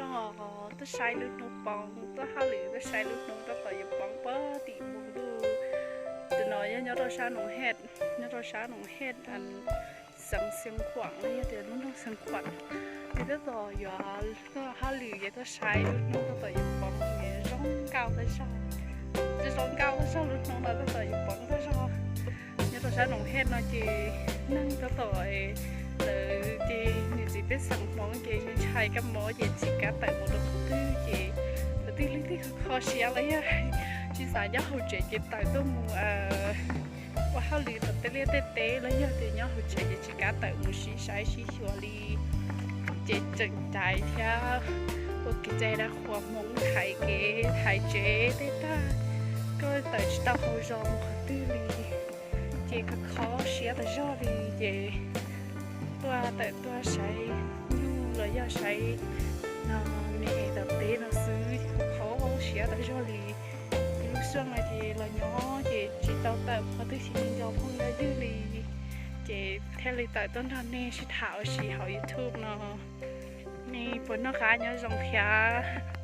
Tuaj saib lub hnub poob, tuaj hauj lwm tuaj saib lub hnub tab tom yuav poob puag tim npoo ntuj. Tus no yog nyob rau sab Noov Hej, nyob rau sab Noov Hej, xeev Xeev Khuam los yog tias lub nroog Xeev Khuam. Ces tab tom yuav tuaj hauj lwm ces tuaj saib lub hnub tab tom yuav poob, zoo nkauj tag zog, zoo nkauj tag zog, lub hnub no tab tom yuav poob tag zog. Nyob rau sab Noov Hej no ces neeg tab tom, lawv ces niam txiv pej xeem Hmoob ces ntshai kab mob ces tsis kav tawm mus rau qhov twg ces lawv twb leej twg kho siab los yog tsis xav nyob hauv tsev ces tawm tuaj mus ua hauj lwm tom tej liaj tej teb los yog tias nyob hauv tsev ces tsis kav tawm mus sib saib sib xyuas li. Ces tseem caiv thiab ua kev cai dab qhuas Hmoob, thaiv kev thaiv tsev tej tag, koj tawm tsis tau hauv zos mus qhov twg li. Ces kho kho siab tas zog li ces tuaj tawm tuaj saib nyuj los yog saib no me es tom teb no xwb, kho siab tas zog li. Lub xyoo no ces los nyob ces tsis tau tawm qhov twg tsis nco phooj ywg li. Ces thiaj li tawm tuaj nrog nej sib tham ua si hauv YouTube no. Nej puas noj qab nyob zoo thiab?